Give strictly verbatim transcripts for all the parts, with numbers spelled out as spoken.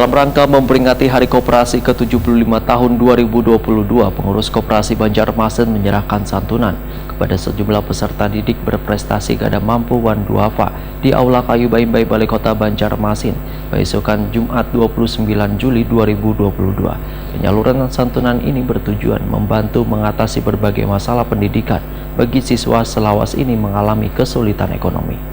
Dalam rangka memperingati Hari Koperasi ke tujuh puluh lima tahun dua ribu dua puluh dua, pengurus Koperasi Banjarmasin menyerahkan santunan kepada sejumlah peserta didik berprestasi kada mampu wan duafa di Aula Kayu Baimbai, Balai Kota Banjarmasin, baisukan Jumat dua puluh sembilan Juli dua ribu dua puluh dua. Penyaluran santunan ini bertujuan membantu mengatasi berbagai masalah pendidikan bagi siswa selawas ini mengalami kesulitan ekonomi.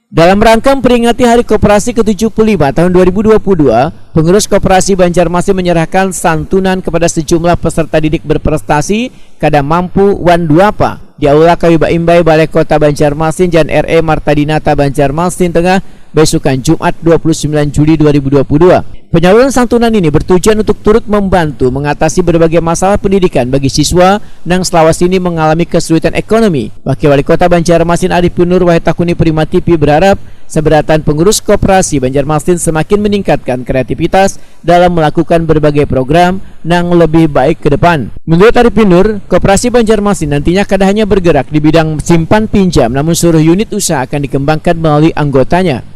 Dalam rangka memperingati Hari Koperasi ke tujuh puluh lima tahun dua ribu dua puluh dua, pengurus Koperasi Banjarmasin menyerahkan santunan kepada sejumlah peserta didik berprestasi kada mampu wan duafa di Aula Kayu Baimbai, Balai Kota Banjarmasin, Jalan R E Marta Dinata, Banjarmasin Tengah, baisukan Jumat dua puluh sembilan Juli dua ribu dua puluh dua. Penyaluran santunan ini bertujuan untuk turut membantu mengatasi berbagai masalah pendidikan bagi siswa nang selawas ini mengalami kesulitan ekonomi. Wakil Wali Kota Banjarmasin Arifin Nur wahid Takuni Prima T V berharap sabarataan pengurus Koperasi Banjarmasin semakin meningkatkan kreativitas dalam melakukan berbagai program nang lebih baik ke depan. Menurut Arifin Nur, Koperasi Banjarmasin nantinya kada hanya bergerak di bidang simpan pinjam, namun seluruh unit usaha akan dikembangkan melalui anggotanya.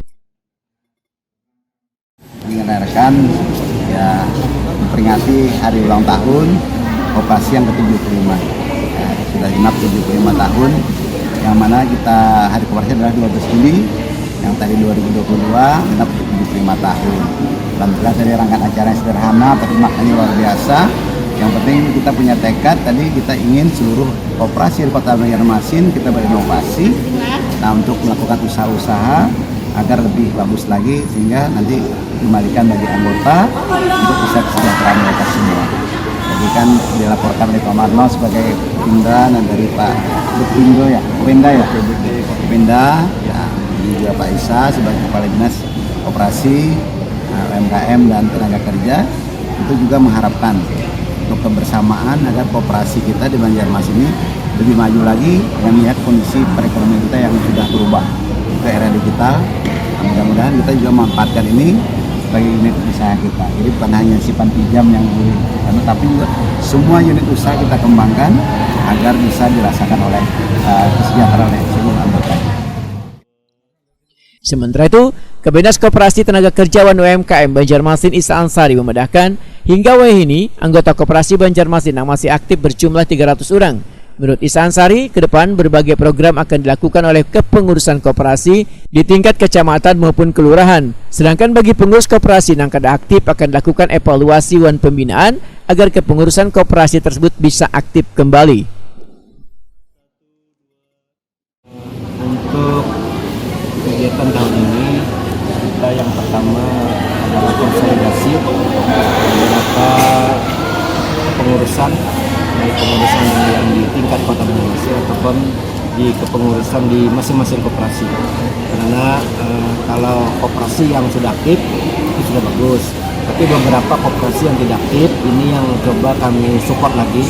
Mengenalkan, ya, memperingati hari ulang tahun Koperasi yang ke tujuh puluh lima. Ya, sudah genap tujuh puluh lima tahun, yang mana kita hari Koperasi adalah dua belas Juli, yang tadi dua ribu dua puluh dua, genap tujuh puluh lima tahun. Alhamdulillah, dari rangkaian acara yang sederhana tapi maknanya luar biasa. Yang penting kita punya tekad, tadi kita ingin seluruh koperasi di Kota Banjarmasin kita berinovasi, nah, untuk melakukan usaha-usaha agar lebih bagus lagi, sehingga nanti kembalikan bagi anggota untuk bisa kesejahteraan mereka semua. Jadi kan dilaporkan oleh Pak Marno sebagai Indra dan dari Pak Rupinda, ya, Rupinda, ya, Rupinda, ya, juga Pak Isa sebagai Kepala Dinas Koperasi, eh, U M K M dan Tenaga Kerja, itu juga mengharapkan untuk kebersamaan agar koperasi kita di Banjarmasin ini lebih maju lagi dengan melihat kondisi perekonomian kita yang sudah berubah ke era digital. Nah, mudah-mudahan kita juga memanfaatkan ini sebagai unit usaha kita. Jadi bukan hanya simpan pinjam yang dulu, tapi juga semua unit usaha kita kembangkan agar bisa dirasakan oleh, eh, kesejahteraan oleh seluruh anggota. Sementara itu, Kabindas Koperasi Tenaga Kerja wan U M K M Banjarmasin Isa Ansari memedahkan, hingga wayah ini anggota Koperasi Banjarmasin nang masih aktif berjumlah tiga ratus urang. Menurut Isa Ansari, ke depan berbagai program akan dilakukan oleh kepengurusan koperasi di tingkat kecamatan maupun kelurahan. Sedangkan bagi pengurus koperasi nang kada aktif akan dilakukan evaluasi wan pembinaan agar kepengurusan koperasi tersebut bisa aktif kembali. Untuk kegiatan tahun ini, kita yang pertama adalah konsolidasi beberapa kepengurusan, baik kepengurusan yang di tingkat Kota Banjarmasin ataupun di kepengurusan di masing-masing koperasi. Karena eh, kalau koperasi yang sudah aktif itu sudah bagus, tapi beberapa koperasi yang tidak aktif ini yang coba kami support lagi,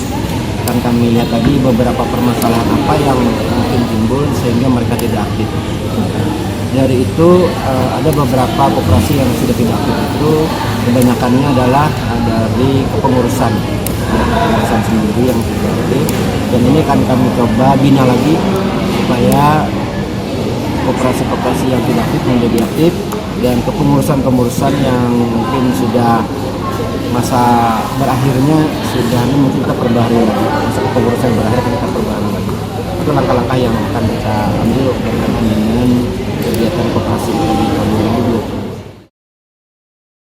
akan kami lihat lagi beberapa permasalahan apa yang mungkin timbul sehingga mereka tidak aktif. Dari itu eh, ada beberapa koperasi yang sudah tidak aktif itu kebanyakannya adalah eh, dari kepengurusan, ya, kepengurusan sendiri yang tidak aktif. Dan ini akan kami coba bina lagi supaya koperasi-koperasi yang tidak aktif menjadi aktif dan kepengurusan-kepengurusan yang mungkin sudah masa berakhirnya sudah ini mungkin kita perbaharui lagi, masa kepengurusan berakhir akan kita perbaharui lagi. Itu langkah-langkah yang akan kita ambil